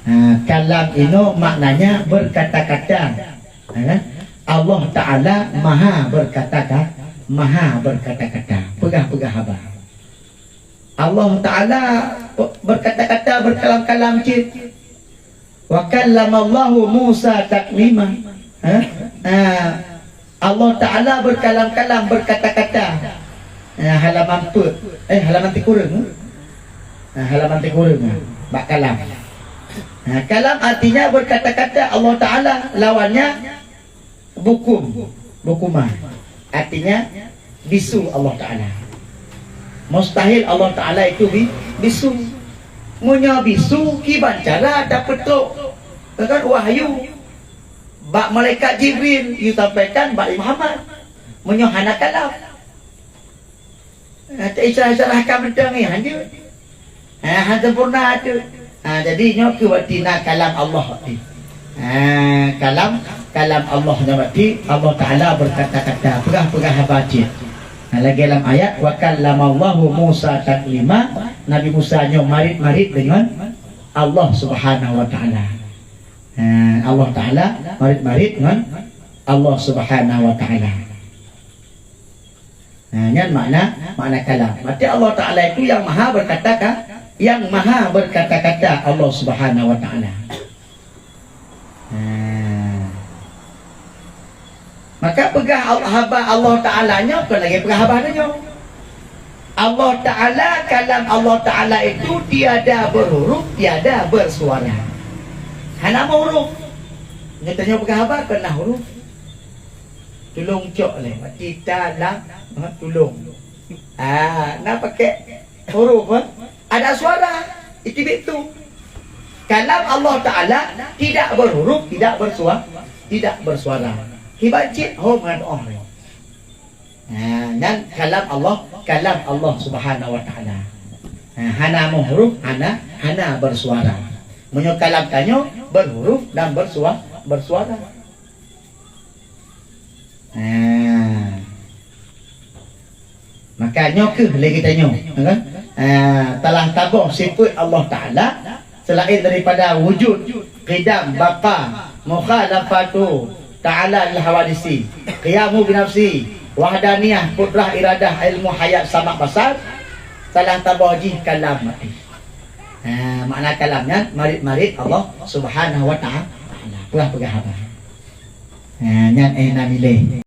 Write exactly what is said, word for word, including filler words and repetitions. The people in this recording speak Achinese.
Ha, kalam inoe maknanya berkata-kata. Ha? Allah Ta'ala maha berkata-ka-, maha berkata-kata. Peugah-peugah haba. Allah Ta'ala berkata-kata, berkalam-kalam cit. Wa kallamallahu Musa taklima. Ha? Ha. Allah Ta'ala berkalam-kalam, berkata-kata. Ha, halaman peuet. Eh, halaman tikureueng. Ha, halaman tikureueng, ha. Bak kalam. Ha, kalam artinya berkata-kata Allah Ta'ala, lawannya bukum, bukuman. Artinya, bisu Allah Ta'ala. Mustahil Allah Ta'ala itu bi-, bisu. Meunyoe bisu, kiban cara tapeutrok, kan, wahyu bak malaikat Jibril, yue sampaikan bak Nabi Muhammad. Meunyoe hana kalam. Ha, teuisyarah-isyarah ka mantong, eh, han jeuet. Ha, han sempurna tu. Ha, jadi nyoe keuh berarti na kalam Allah tu. Ha, kalam, kalam Allah nyoe berarti Allah Ta'ala berkata-kata, peugah-peugah haba cit. Ha, lagèe lam ayat, "Wa kallamallahu Musa taklima." Nabi Musa nyoe marit-marit deungon Allah Subhanahu wa Ta'ala. Ha, Allah Ta'ala marit-marit ngon Allah Subhanahu wa Ta'ala. Nah, nyan makna, makna kalam. Berarti Allah Ta'ala itu yang maha berkata ka-, yang maha berkata-kata, Allah Subhanahu wa Ta'ala. Nah. Maka peugah Al-, haba Allah Ta'ala nyoe kon lagèe peugah haba nyoe. Allah Ta'ala, kalam Allah Ta'ala itu tiada berhuruf, tiada bersuara. Hana meuhuruf. Nyoe tanyoe peugah haba kon na huruf. Tulông cok lé, berarti ta, lam, ha, tulông. Ah, na pakai huruf, ha? Ada suara, itu betul. Kalam Allah Ta'ala tidak berhuruf, tidak bersua-, tidak bersuara. Kiban cit ho meudoa. Ha, nyan kalam Allah, kalam Allah Subhanahu wa Ta'ala. Ha, hana meuhuruf, hana, hana bersuara. Meunyoe kalam tanyoe berhuruf dan bersua-, bersuara. Ha. Maka nyoe keuh lé geutanyoe, kan? Ha, talah taboh sifeut Allah Ta'ala selain daripada wujud, qidam, baqa, mukhalafatu Ta'ala lil hawadisi, qiyamu binafsi, wahdaniyah, qudrah, iradah, ilmu, hayat, sama, basar, talah taboh jih kalam. Ha, makna kalam nyan marit-marit Allah Subhanahu wa Ta'ala. Peugah-peugah haba. Ha, nyan eh na miléh.